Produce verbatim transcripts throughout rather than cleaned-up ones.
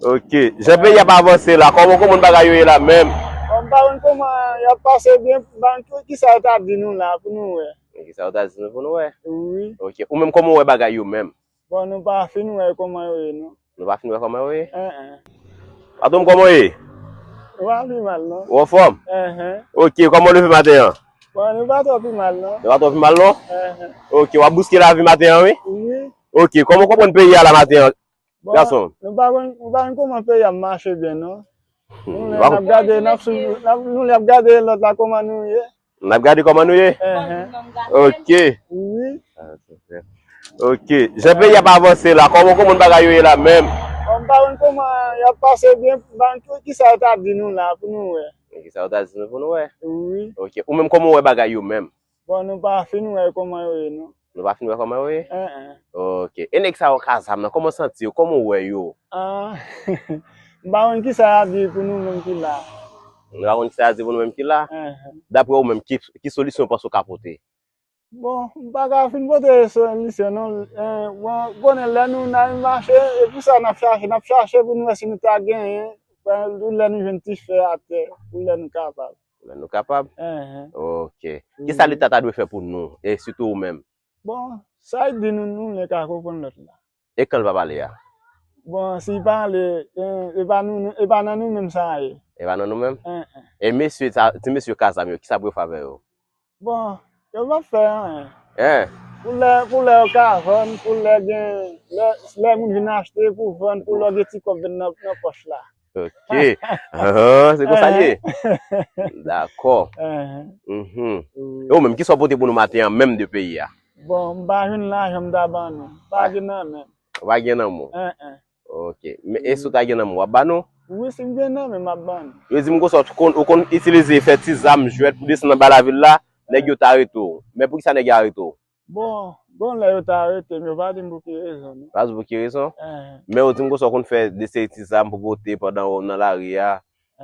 Ok. Jan peyi ap avanse la, kòman, kòman bagay yo ye la menm? Bon, m pa konn kòman y ap pase byen, ban tout kisa yo ta di nou la pou nou wè. Kisa yo ta di nou pou nou wè? Wi. Ok. Ou menm, kòman w wè bagay yo menm? Bon, nou pa fin wè kòman yo ye, non. Nou pa fin wè kòman yo ye? Patwon m, kòman w ye? Ou pa pi mal, non. Ou anfòm? Enhen. Ok, kòman w leve maten an? Bon, nou pa twò pi mal, non. Nou pa twò pi mal, non? Enhen. Ok, w ap bouske lavi maten an, wi? Wi. Ok, kòman w konprann peyi a la maten an? Bon, gason. Nou pa konn, nou pa konn kòman peyi a mache byen, non. Hmm, nou lè n ap gade, n ap sou, n ap, nou lè ap gade lòt la kòman nou ye. N ap gade kòman nou ye? Enhen. Ok. Wi. Ok. Jan peyi ap avanse la, kòman, kòman bagay yo ye la menm? Bon, m pa konn kòman y ap pase byen, ban tout kisa yo ta di nou la pou nou wè. Kisa yo ta di nou pou nou wè? Wi. Ok. Ou menm, kòman w wè bagay yo menm? Bon, nou pa fin wè kòman yo ye, non. Nou pa fin wè kòman yo ye? Enhen. Ok. E nèg sa yo k a zam nan, kòman w santi yo? Kòman w wè yo? Ah, m pa konn kisa y a di pou nou menm ki la. Nou pa konn kisa y a di pou nou menm ki la? Enhen. Daprè ou menm, ki, ki solisyon w panse w ka pote? Bon, m pa ka fin pote solisyon, non. Eh, bon, konnen lè nou nan mache, e pou sa n ap chache, n ap chache pou nou wè si nou ta genyen, pou lè nou jwenn ti fè atè, pou lè nou kapab. Lè nou kapab? Enhen. Ok. Kisa Leta ta dwe fè pou nou, e sitou ou menm? Bon, sa l di nou, nou lè ka konprann lòt la. E kan l pa pale a? Bon, si l pale, eh, e pa nou, e pa nan nou menm sa ye. E pa nan nou menm? Enhen. E mesye sa, ti mesye k a zam yo, kisa pou yo fè avè yo? Bon, yo p ap fè anyen. Hein? Pou lè, pou lè yo ka vann, pou lè gen, lè, lè moun vin achte pou vann, pou lè w gen ti kòb nan, nan pòch la. Ok. Ah, se konsa l ye? Dakò. Enhen. Mhm. Wi. E ou menm, kisa w pote pou nou maten an menm de peyi a? Bon, m pa jwenn lajan m ta ban nou. Pa gen nan men m. Ou pa gen nan men w? Enhen. Ok. Men e si w ta gen nan men w, w ap ban nou? Wi, si m gen nan men m, m ap ban nou. Yo di m konsa, ou konn, ou konn itilize, fè ti zam, jwèt pou desann anba lavil la, nèg yo ta arete w. Men poukisa nèg yo arete w? Bon, gon lè yo ta arete m, yo pa di m pou ki rezon, non. Pa di w pou ki rezon? Enhen. Men yo di m konsa, ou konn fè de seri ti zam pou kote pandan w nan lari a,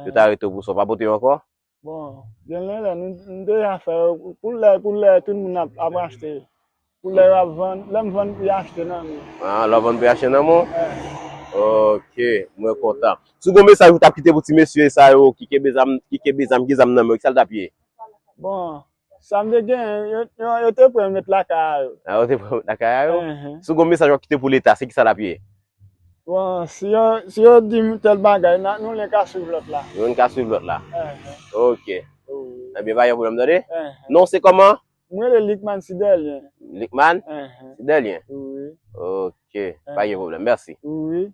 yo ta arete w pou sa, w pa pote yo ankò? Bon, gen lè, lè nou, nou deja fè yo, pou lè, pou lè tout moun ap, ap achte. Pou lè yo ap vann, lè m vann pou y achte nan men. Ah, lè w vann pou y achte nan men w? Eh. Ok, mwen kontan. Si w gon mesaj ou t ap kite pou ti mesye sa yo ki kenbe zam, ki kenbe zam, ki gen zam nan men yo, kisa l t ap ye? Bon, sa m te gen, yo, yo, yo te prè met lakay a yo. Ah, yo te prè met lakay a yo? Enhen. Si w gon mesaj w ap kite pou Leta, se kisa l ap ye? Bon, si yo, si yo di m tèl bagay, n a, nou youn ka swiv lòt la. Youn ka swiv lòt la. Enhen. Ok. Wi. Ebyen, pa gen pwoblèm, tande? Enhen. Non, se kòman? Mwen rele Likman Sidelyen. Likman? Enhen. Sidelyen? Wi. Ok. Enhen. Pa gen pwoblèm. Mèsi. Wi.